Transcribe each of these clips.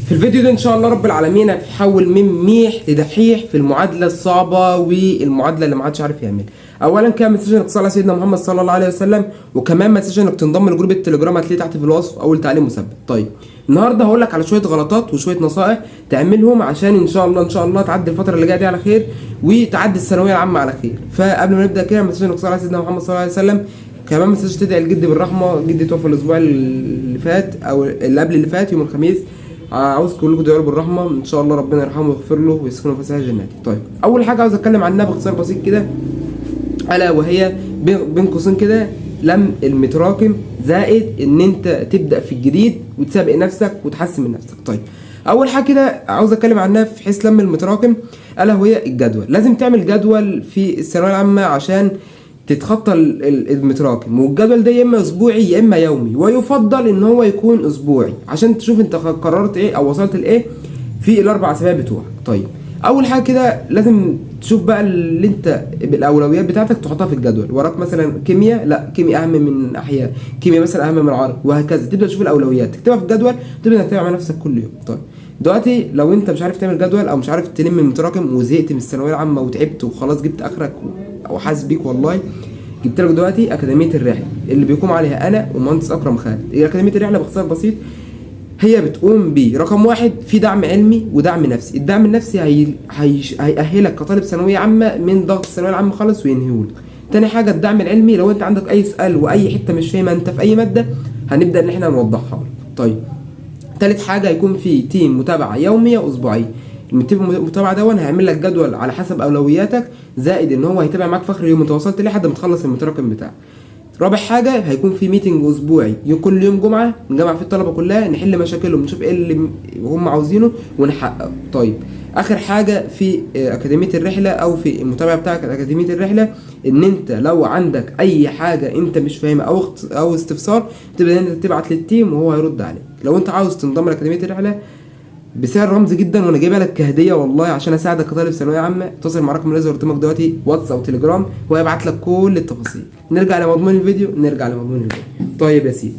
في الفيديو ده ان شاء الله رب العالمين هتتحول من ميح لدحيح في المعادلة الصعبة والمعادله اللي ما حدش عارف يعملها. اولا كده ما تنساش انك تصلي على سيدنا محمد صلى الله عليه وسلم، وكمان ما تنساش انك تنضم لجروب التليجرام، هتلاقيه تحت في الوصف اول تعليق مثبت. طيب النهارده هقول لك على شوية غلطات وشوية نصائح تعملهم عشان ان شاء الله ان شاء الله تعدي الفترة اللي جاية دي على خير وتعدي الثانوية العامة على خير. فقبل ما نبدا كده ما تنساش انك تصلي على سيدنا محمد صلى الله عليه وسلم، كمان ما تنساش تدعي لجدي بالرحمة. جدي توفى الاسبوع اللي فات او اللي قبل اللي فات يوم الخميس، عاوز كلكم تدعوا له بالرحمة ان شاء الله، ربنا يرحمه ويغفر له ويسكنه في فسيح جناته. طيب اول حاجة عاوز اتكلم عنها باختصار بسيط كده، الا وهي بين قوسين كده لم المتراكم، زائد ان انت تبدا في الجديد وتسابق نفسك وتحسن من نفسك. طيب اول حاجة كده عاوز اتكلم عنها في حيث لم المتراكم، الا وهي الجدول. لازم تعمل جدول في الثانوية العامة عشان تتخطى المتراكم، والجدول ده يا اما اسبوعي يا اما يومي، ويفضل ان هو يكون اسبوعي عشان تشوف انت قررت ايه او وصلت لايه في الاربع اسابيع بتوعك. طيب اول حاجة كده لازم تشوف بقى اللي انت الاولويات بتاعتك تحطها في الجدول. وراك مثلا كيمياء، لا كيمياء اهم من احياء، كيمياء مثلا اهم من العربي، وهكذا. تبدا تشوف الاولويات تكتبها في الجدول، تبدا تتابع مع نفسك كل يوم. طيب دلوقتي لو انت مش عارف تعمل جدول او مش عارف تلم المتراكم وزهقت من الثانوية العامة وتعبت وخلاص جبت اخرك وحاسس بيك والله، جبت لك دلوقتي اكاديمية الرحلة اللي بيقوم عليها انا ومهندس اكرم خالد. اكاديمية الرحلة باختصار بسيط هي بتقوم ب رقم واحد في دعم علمي ودعم نفسي. الدعم النفسي هيأهلك كطالب ثانوية عامة من ضغط الثانوية العامة خالص وينهيهولك. تاني حاجة الدعم العلمي، لو انت عندك اي سؤال واي حتة مش فاهمها انت في اي مادة هنبدأ ان احنا نوضحها لك. طيب تالت حاجة هيكون في team متابعة يومية وأسبوعية. ال team المتابعة دون هيعمل لك جدول على حسب أولوياتك، زائد إن هو هيتابع معاك في آخر يوم انت وصلت ليه لحد ما تخلص المتراكم بتاعك. رابع حاجة هيكون في meeting أسبوعي، كل يوم جمعة نجمع فيه الطلبة كلها، نحل مشاكلهم، نشوف إيه اللي هم عاوزينه ونحققه. طيب آخر حاجة في أكاديمية الرحلة أو في المتابعة بتاعك أكاديمية الرحلة، إن أنت لو عندك أي حاجة أنت مش فاهمها أو استفسار تبدأ أنت تبعت لل team وهو هيرد عليك. لو أنت عاوز تنضم لأكاديمية الرحلة بسعر رمزي جدا وانا جايبها لك كهدية والله عشان اساعدك كطالب ثانوية عامة، اتصل مع رقم اللي قدامك دلوقتي واتس او تليجرام وهيبعت لك كل التفاصيل. نرجع لمضمون الفيديو، نرجع لمضمون الفيديو. طيب يا سيدي،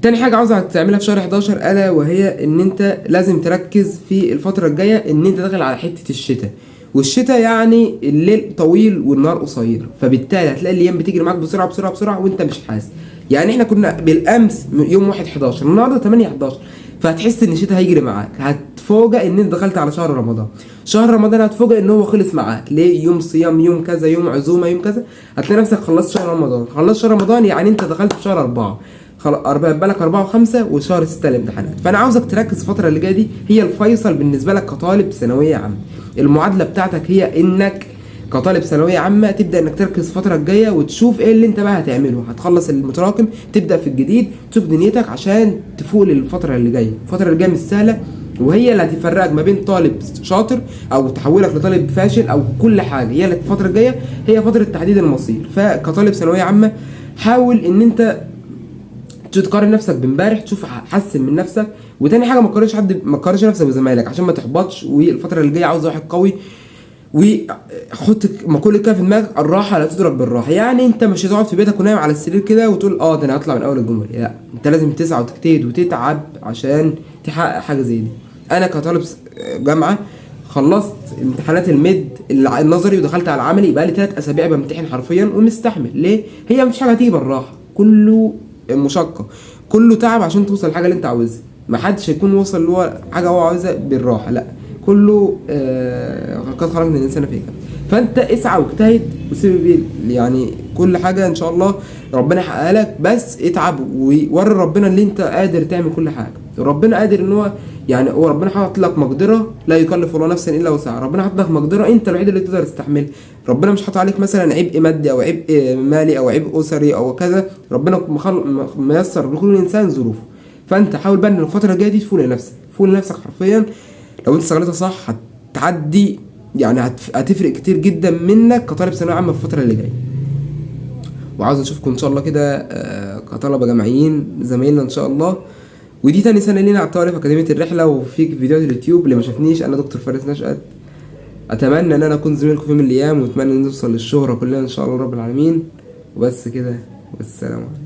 تاني حاجة عاوزك تعملها في شهر 11 الا وهي ان انت لازم تركز في الفترة الجاية ان انت داخل على حتة الشتاء، والشتاء يعني الليل طويل والنهار قصير، فبالتالي هتلاقي الايام بتجري معاك بسرعة بسرعة بسرعة وانت مش حاسس. يعني احنا كنا بالامس يوم 1/11، النهارده 8/11، فهتحس ان الشتاء هيجري معاك. هتفوجئ ان انت دخلت على شهر رمضان، شهر رمضان هتفوجئ ان هو خلص معاك. ليه؟ يوم صيام، يوم كذا، يوم عزومة، يوم كذا، هتلاقي نفسك خلصت شهر رمضان. خلصت شهر رمضان يعني انت دخلت في شهر 4، أربعة بالك 4 و5 وشهر 6 الامتحانات. فأنا عاوزك تركز الفترة اللي جاية دي، هي الفيصل بالنسبة لك كطالب ثانوية عامة. المعادلة بتاعتك هي إنك كطالب ثانوية عامة تبدأ إنك تركز الفترة الجاية وتشوف إيه اللي أنت بقى هتعمله. هتخلص المتراكم، تبدأ في الجديد، تشوف دنيتك عشان تفوق للفترة اللي جاية. الفترة اللي جاية مش سهلة، وهي اللي هتفرقك ما بين طالب شاطر أو تحولك لطالب فاشل أو كل حاجة. هي اللي الفترة الجاية هي فترة تحديد المصير. فكطالب ثانوية عامة حاول إن أنت تقارن نفسك بامبارح، تشوف حسن من نفسك. وتاني حاجة ما تقارنش حد، ما تقارنش نفسك بزمايلك عشان ما تحبطش. والفترة اللي جاية عاوز واحد قوي، وحط مقولة كده في دماغك، الراحة لا تدرك بالراحة. يعني انت مش هتقعد في بيتك ونايم على السرير كده وتقول ده انا هطلع من اول الجمهورية، لا، انت لازم تسعى وتجتهد وتتعب عشان تحقق حاجة زي دي. انا كطالب جامعه خلصت امتحانات ال mid النظري ودخلت على العملي، بقى لي 3 اسابيع بمتحن حرفيا ومستحمل. ليه؟ هي مفيش حاجة هتيجي بالراحة، كله مشقة، كله تعب عشان توصل للحاجة اللي انت عاوزها. محدش هيكون وصل اللي هو حاجة هو عاوزها بالراحة، لا، كله قد خرجنا الانسان في كده. فانت اسعى واجتهد وسيب كل حاجة ان شاء الله ربنا يحققها لك، بس اتعب ووري ربنا ان انت قادر تعمل كل حاجة. ربنا قادر ان هو يعني هو ربنا حاطط لك مقدره، لا يكلف الله نفسا الا وسعها. ربنا حاطط لك مقدره انت الوحيد اللي تقدر تستحملها. ربنا مش حاطط عليك مثلا عبء مادي او عبء مالي او عبء اسري او كذا، ربنا ميسر لكل انسان ظروفه. فانت حاول بقى ان الفترة الجاية دي تفوق لنفسك، فوق لنفسك حرفيا. لو انت استغلتها صح هتعدي، يعني هتفرق كتير جدا منك كطالب ثانوية عامة في الفترة اللي جاية. وعاوز اشوفكم ان شاء الله كده، كطلبه جامعيين زمايلنا ان شاء الله. ودي تاني سنة لينا على الطوارئ في اكاديمية الرحلة وفي فيديوهات اليوتيوب. اللي ما شافنيش انا دكتور فارس نشأت، اتمنى ان انا اكون زميلكم في يوم من الايام، واتمنى ان نوصل للشهره كلنا ان شاء الله رب العالمين. وبس كده، والسلام عليكم.